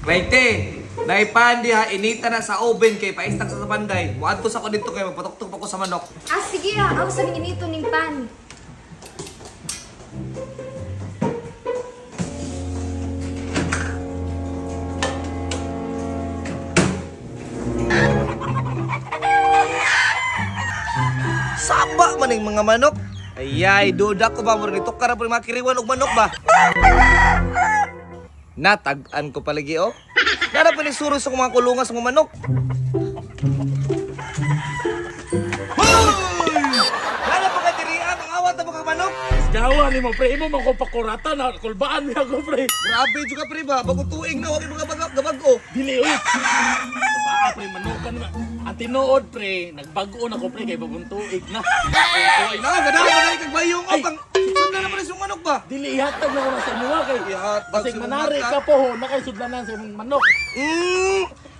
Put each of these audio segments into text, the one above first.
Clayte, naipan diha inita na sa oven kay paistang sa panday. Muadto sa ko didto kay magpatuktok pa ko sa manok. Ah, sige ah. Ako sa inito ning pan. Saba man ning mga manok. Ayay, duda ko ba mo nito kara po mga kiriwan og manok ba? Natag-an ko palagi oh. Nara pa ni suro sa mga kulungan sa mga manok. Hoy! Nara pa ka diri ah, mga awat na mga manok. Gawa ni mo pre, imo man ko pakurata na kulbaan niya ko pre. Grabe juga pre ba, bago tuig na wa mga bagag gabag-o. Dili oy. Baa pre manukan na. Ang tinuod pre, nagbago na ko pre kay bagong tuig na. Ay na, ganahan na kag bayong Ay. oh, kang sudlan na pa rin sa manok ba? Dili ihatag na ko na sa imuha kay. Ihatag Basig sa imong manari mata. ka po ho, na kay sudlanan sa imong manok.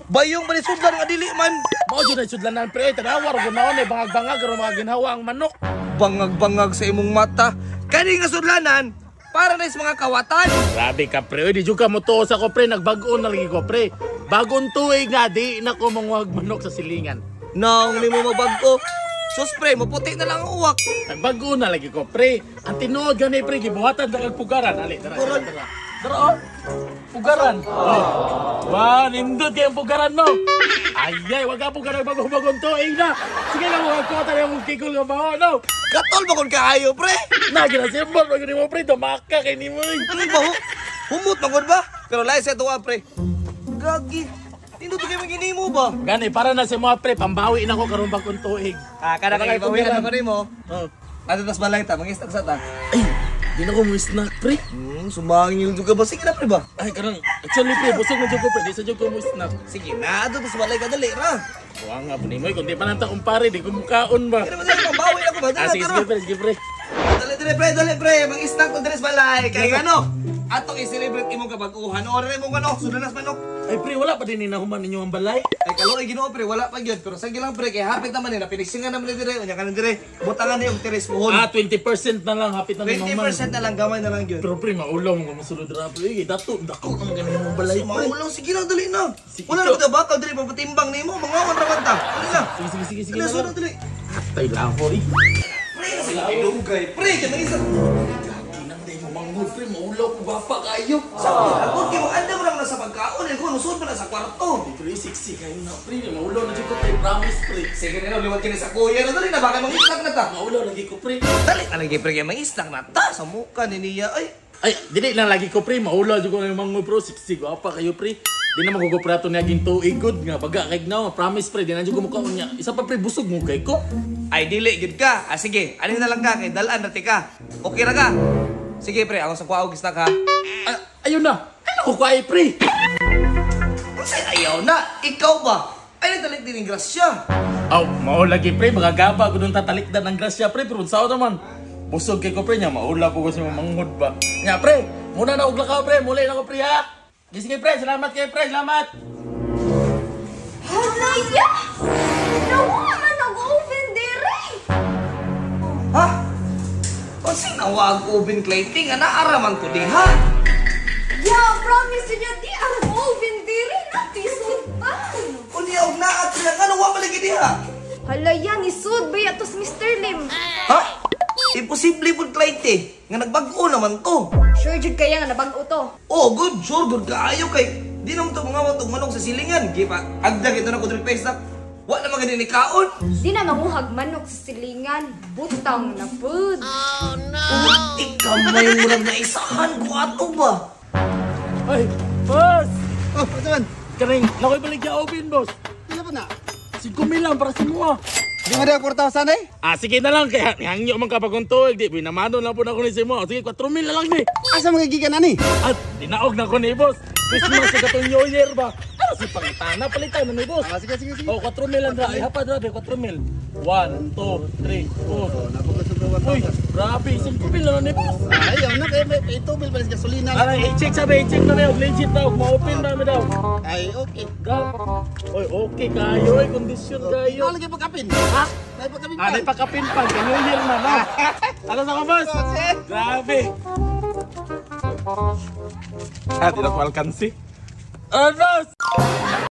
Bayong ba ni sudlan nga dili man? Mao jud ay sudlanan pre, tanawa ra gud naon eh bangag-bangag ro mga ginhawa ang manok. Bangag-bangag sa imong mata. Kani nga sudlanan para na sa mga kawatan. Grabe ka pre, oy, di jud ka motuo sa ko pre, nagbago na lagi ko pre. Bagong tuig na di na ko manguhag manok sa silingan. Naong nimo mabag-o. Sus pre, maputi na lang ang uwak. Nagbago na lagi ko, pre. Ang tinuod gani pre, gibuhatan na kag pugaran. Ali, tara, tara, tara. Tara, oh. Pugaran. Oh. Wa, nindot kay ang pugaran no. Ayay, wag ka pugaran bago-bagong tuig na. Sige lang, wag ko tayo mong kikol nga baho, no. Katol ba kun kaayo pre? Na, ginasimbol, wag ni mo pre, dumaka kay ni mo. eh. Ano ba ho? Humot man gud ba? Pero lahi sa tuwa pre. Gagi. Nindot kay maginimo ba? Gani, para na sa mga pre, pambawi na ko karon bagong tuig. Ah, kada Para kay kay bawian pugaran. na nimo. Oh. Ato tas balay ta, mangistak sa ta. Ay, di na ko mo snack, pre. Sumangil juga ba? Sige na pre ba? Ay, karang, actually pre, busog na jud ko pre, di sa jud ko mo snack. Sige na, ato tas balay ka dali ra. Wa nga po ni mo, kundi pa lang ta kumpare, di ko mukaon ba. Kaya naman dali pambawi ako ba? Dali Ah, na, sige, tara. sige, pre, sige, pre. Dali dali pre, dali pre, mag-snack to diri sa balay. Kay ano? Atong i-celebrate imong kabag-uhan. Order imong ano, sudanas manok. Ay, pre, wala pa din ninahuman ninyo ang balay. Ay kaluoy Ginoo pre, wala pa gyud. Pero sige lang pre, kay hapit naman ni napinisingan naman ni dire, unya kanan dire. Butangan ni og teres puhon. Ah, 20% na lang, hapit na ninahuman. 20% na lang gamay na lang gyud. Pero pre, maulaw mo kung dra pre. Ay, dato, dako naman ganun yung balay, pre. Maulaw sige lang dali na. Sige, Wala na ba bakal diri papatimbang nimo, mangawan ra man ta. Dali na. Sige, sige, sige, sige. Dali na sunod lang. dali. Tay lako, eh. Pre, sige dugay. Pre, kay nang isa. Gagi nang day mo manghod, pre. Maulaw ko gwapa kayo. Sabi ako kay mo andam ra man sa pagkaon, eh kung nusod pa na sa kwarto. Pre, sexy kayo na, pre. Maulaw na dyan ko, pre. Promise, pre. Sige na liwat kini sa kuya na dali na baka mang-snack na ta. Maulaw lagi ko, pre. Dali na lagi pre kay mang-snack na ta sa muka ni niya ay. Ay, dili lang lagi ko, pre. Maulaw dyan ko na yung manghod, bro. Sexy, gwapa kayo, pre. Di na maguguprato niya ging tuig good nga baga kay gnaw. Promise pre, di na jud ko mukaon niya. Isa pa pre, busog mo kay ko. Ay dili gid ka. Ah sige, ani na lang ka kay dalan ra ti ka. Okay ra ka. Sige pre, ako sa kuha og snack ha. Ah, ayun na. Ay naku ko ay pre. Unsay ayaw na? Ikaw ba? Ay nagtalit din ng grasya. Aw, mao lagi pre, mga gaba ko dun tatalikdan ng grasya pre, pero sao naman. Busog kay ko pre nya, maula po ko sa manghod ba. Nya pre, muna na og lakaw pre, muli na ko pre ha. Sige pre, salamat kay pre, salamat. Halaya! Nawa man ang oven dire! Ha? Unsay nawag oven plating ana araman ko diha. Yeah, promise niya di ang oven dire natisod pa. Unya og naa pre ngano wa man lagi diha? Halaya, nisud ba yatos Mr. Lim? Ha? Imposible pud Clyde nga nagbag-o naman to. Sure jud kaya nga nabag-o to. Oh, good, sure, good kaayo kay di naman to mga watong manok sa silingan. Gi pa agdag ito na ko diri pesa. Wa na man gani ni kaon. Di na manguhag manok sa silingan, butang na pud. Uti kamay murag na isahan ko ato ba? Ay, boss. Oh, ano man? Karing, nakoy baligya oven boss. Pila pa na? 5 mil lang para sa mua. Di mo na 4,000 eh? Ah, sige na lang kaya hangyo man ka bagong tuig di binamano lang po na ko ni Simo. Sige, 4 mil na lang ni. Asa mga gikan ani? At dinaog na ko ni boss. Christmas sa katong New Year ba? Ano si pangitana palitan na ni boss. Ah, sige, sige, sige. Oh, 4 mil lang dra. Ihapa dra, 4 mil. 1, 2, 3, 4. Napakasobra Uy, 1,000. grabe, 5 mil na lang ni boss. Ayaw na kay may itubil pa sa gasolina. Aray, i-check sabi, i-check na daw, legit daw, ma-open na daw. Ay, okay. Ga. Oy, okay kayo, oy, kondisyon kayo. Ikaw lagi pagkapin. Ha? Dahil pagkapin Ah, dahil pagkapin pa, kay New Year na, no? Alas ako, boss. Grabe. Ah, di na ko alkansi. Anas!